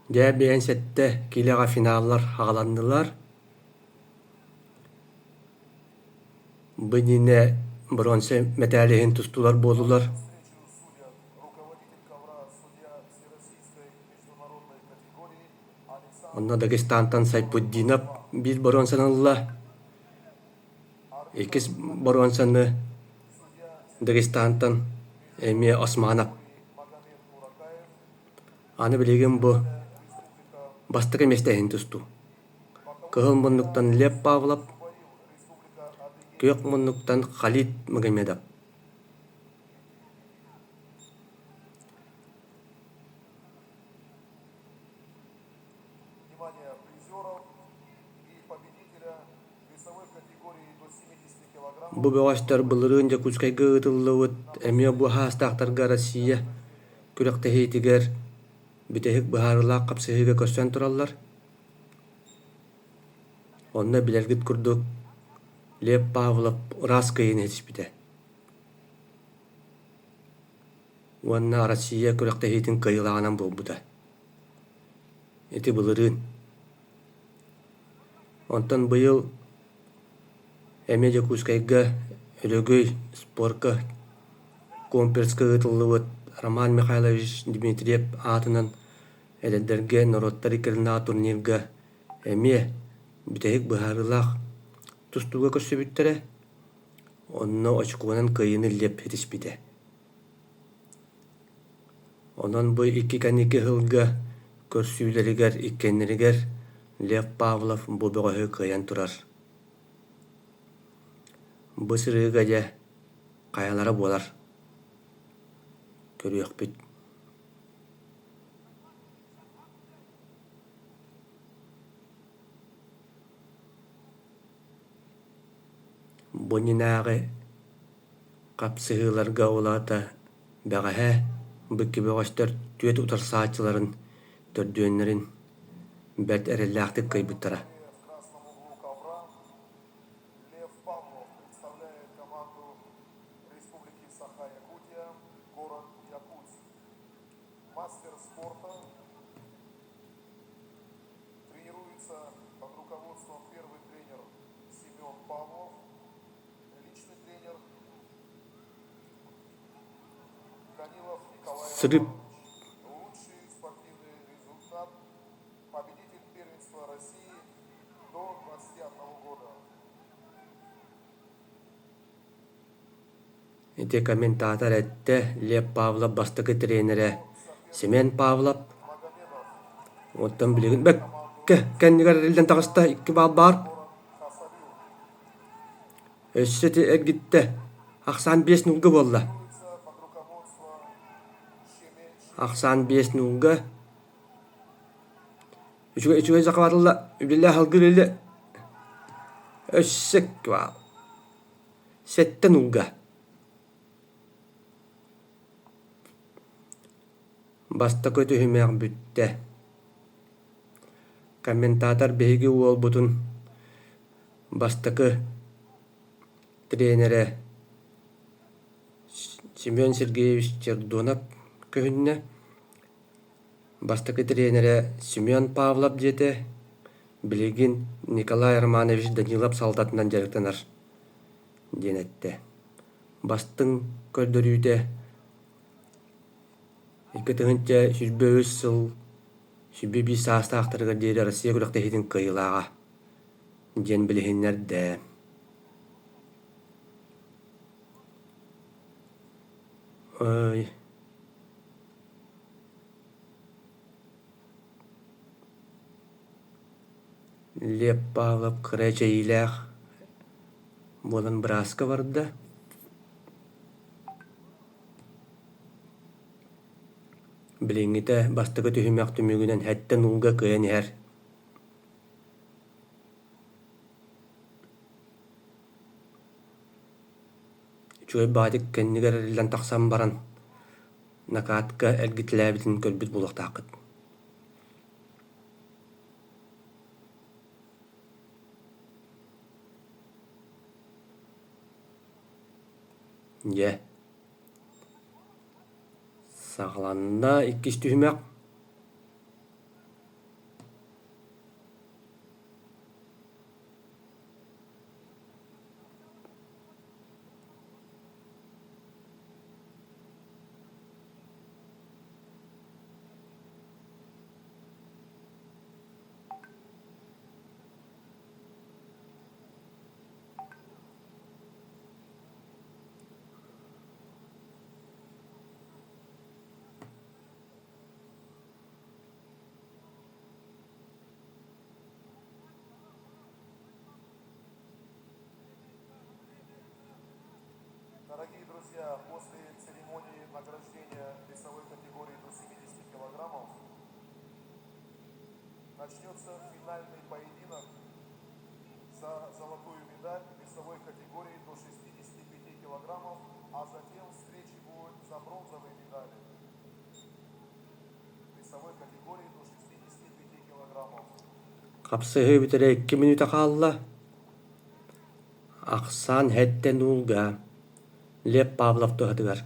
Дьэ, 57 киилэҕэ финаллар аҕаланнылар. Бу иннинэ боруонса мэтээли иһин тустуулар буоллулар. Онно Дагестантан Сайпутдинов биир боруонсаны ылла. Иккис боруонсаны Дагестантан эмиэ Османов. Аны билигин бу бастакы миэстэ иһин тустуу. Кыһыл муннуктан Лев Павлов, күөх муннуктан Халид Магомедов. Бу бөҕөстөр былырыын Дьокуускайга ыытыллыбыт эмиэ бу саастаахтарга Россия күрэхтэһиитигэр бүтэһик быһаарыылаах хапсыһыыга көрсөн тураллар. Онно билэргит курдук Лев Павлов ыраас кыайыыны ситиспитэ уонна Россия күрэхтэһиитин кыайыылааҕынан буолбута. Ити былырыын. Онтон быйыл эмиэ Дьокуускайга Өрөгөй спорка комплекска ыытыллыбыт Роман Михайлович Дмитриев аатынан эдэрдэргэ норуоттар иккэринээҕи турнирга эмиэ бүтэһик быһаарыылаах тустууга көрсүбүттэрэ. Онно очкуонан кыайыыны Лев ситиспитэ. Онон бу икки кэнники сылга көрсүүлэригэр иккиэннэригэр Лев Павлов бу бөҕөһү кыайан турар. Бу сырыыга дьэ хайалара буолар, көрүөхпүт. Бу иннинээҕи хапсыһыыларга улаата бэҕэһээ бу икки бөҕөстөр түөрт утарсааччыларын төрдүөннэрин бэрт эрэллээхтик кыайбыттара. Сырып Ити комментатор эттэ Лев Павлов бастакы тренерэ Семен Павлов. Оттон билигин бэккэ кэннигэр эриллэн таҕыста икки баал баар. Өссө ити эргиттэ ахсаан биэс нуулга буолла. Ахсаан биэс нуулга. Үчүгэй үчүгэй захватылла үлэлээ салгыы үлэлээ. Өссө икки баал. Сэттэ нуулга. Бастакы түһүмэх бүттэ. Комментатор биһиги уолбутун бастакы тренерэ Семен Сергеевич Чердонов көһүннэ. Бастакы тренерэ Семен Павлов диэтэ, билигин Николай Романович Данилов салалтатынан дьарыктанар диэн эттэ. Бастыҥ көрдөрүүтэ 2023 сыл 101 саастаахтарыгар диэри Россия күрэхтэһиитин кыайыылааҕа диэн билиһиннэрдэ. Ой. Лев Павлов кыра эчэйиилээх буолан бырааска барда. Билиҥҥитэ бастакы түһүмэх түмүгүнэн сэттэ нуулга кыайан иһэр. Үчүгэй баҕайытык кэннигэр эриллэн тахсан баран накатка эргитэлээбитин көрбүт буолуохтааххыт. Дьэ, саҕаланна иккис түһүмэх. Дорогие друзья, после церемонии награждения весовой категории до 70 килограммов начнется финальный поединок за золотую медаль весовой категории до 65 килограммов, а затем встречи будут за бронзовые медали весовой категории до 65 килограммов. Хапсыһыы бүтэрэ икки мүнүүтэ хаалла. Ахсаан сэттэ нуулга Лев Павлов туһатыгар.